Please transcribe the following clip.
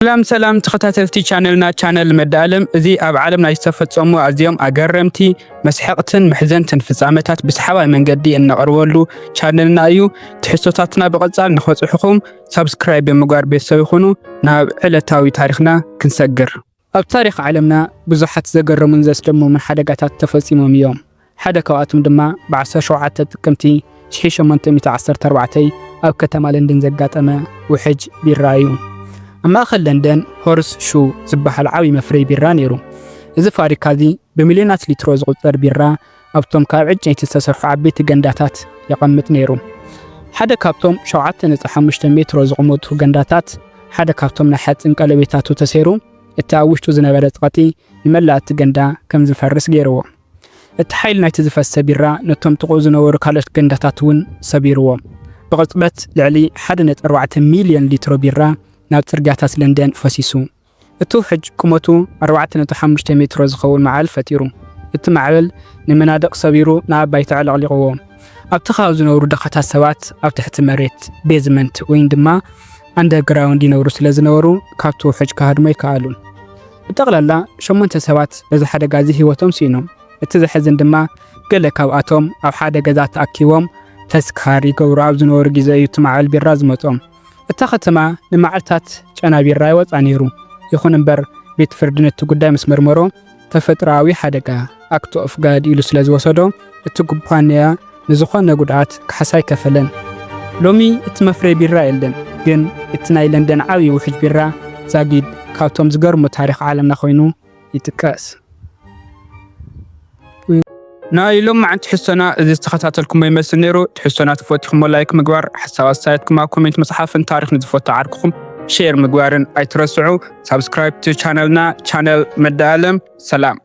ሰላም ሰላም ተኸታተልቲ ቻነልና ቻነል መዳለም፣ እዚ ኣብ ዓለም ናይ ዝተፈጸሙ ኣዝዮም ኣገረምቲ፣ መስሐቕትን መሕዘንትን ፍጻመታት ብሰሓባይ መንገዲ እነቕርበሉ ቻነልና እዩ። ትሕዝቶታትና ብቐጻል ንኸጽሑኹም ሳብስክራይብ ብምግባር ቤተሰብ ይኹኑ። ናብ ዕለታዊ ታሪኽና ክንሰግር። ኣብ ታሪኽ ዓለምና ብዙሓት ዘገረሙን ዘስደምሙን ሓደጋታት ተፈጺሞም እዮም። ሓደ ካብኣቶም ድማ ብ17 ጥቅምቲ 1814 ኣብ ከተማ ለንደን ዘጋጠመ ውሕጅ ቢራ እዩ። ኣብ ማእኸል ለንደን ሆርስ ሹ ዝበሃል ዓብዪ መፍረይ ቢራ ነይሩ። እዚ ፋብሪካ እዚ ብሚልዮናት ሊትሮ ዝቑጸር ቢራ ኣብቶም ካብ ዕንጨይቲ ዝተሰርሑ ዓበይቲ ገንዳታት የቐምጥ ነይሩ። ሓደ ካብቶም 7.5 ሜትሮ ዝቑመቱ ገንዳታት ሓደ ካብቶም ናይ ሓፂን ቀለቤታቱ ተሰይሩ እቲ ኣብ ውሽጡ ዝነበረ ጸቕጢ ንመላእ እቲ ገንዳ ከም ዝፈርስ ገይርዎ። እቲ ሓይሊ ናይቲ ዝፈሰ ቢራ ነቶም ጥቕኡ ዝነበሩ ካልኦት ገንዳታት እውን ሰቢርዎም። ብቕጽበት ልዕሊ 1.4 ሚልዮን ሊትሮ ቢራ ናብ ጽርግያታት ለንደን ፈሲሱ። እቲ ውሕጅ ቁመቱ 4.5 ሜትሮ ዝኸውን ማዕበል ፈጢሩ። እቲ ማዕበል ንመናድቕ ሰቢሩ ንኣባይቲ ኣዕለቕሊቕዎ። ኣብቲ ከባቢ ዝነበሩ ድኻታት ሰባት ኣብ ትሕቲ መሬት፣ ቤዝመንት፣ ወይ ድማ ኣንደርግራውንድ ይነብሩ ስለ ዝነበሩ ካብቲ ውሕጅ ክሃድሙ ኣይከኣሉን። ብጠቕላላ ሸሞንተ ሰባት በዚ ሓደጋ እዚ ህይወቶም ስኢኖም። እቲ ዘሕዝን ድማ ገለ ካብኣቶም ኣብ ሓደ ገዛ ተኣኪቦም ተስካር ይገብሩ ኣብ ዝነበሩ ግዜ እዩ እቲ ማዕበል ቢራ ዝመጾም። እታ ከተማ ንመዓልታት ጨና ቢራ ይወጻ ነይሩ። ይኹን እምበር ቤት ፍርዲ ነቲ ጉዳይ ምስ መርመሮ ተፈጥሮኣዊ ሓደጋ፣ ኣክት ኦፍ ጋድ ኢሉ ስለ ዝወሰዶ እቲ ኩባንያ ንዝኾነ ጉድኣት ካሕሳ ኣይከፈለን። ሎሚ እቲ መፍረይ ቢራ የለን፣ ግን እቲ ናይ ለንደን ዓብዪ ውሕጅ ቢራ ዛጊድ ካብቶም ዝገርሙ ታሪኽ ዓለምና ኮይኑ ይጥቀስ። ናይ ሎማዓንቲ ትሕዝቶና እዚ ዝተኸታተልኩሞ ይመስል ነይሩ። ትሕዝቶና ተፈቲኹሞ ላይክ ምግባር፣ ሓሳብ ኣስተያየትኩም ኣብ ኮሜንት ምጽሓፍን ታሪኽ ንዝፈቱ ዓርክኹም ሼር ምግባርን ኣይትረስዑ። ሳብስክራይብ ቱ ቻነልና፣ ቻነል መዳለም። ሰላም።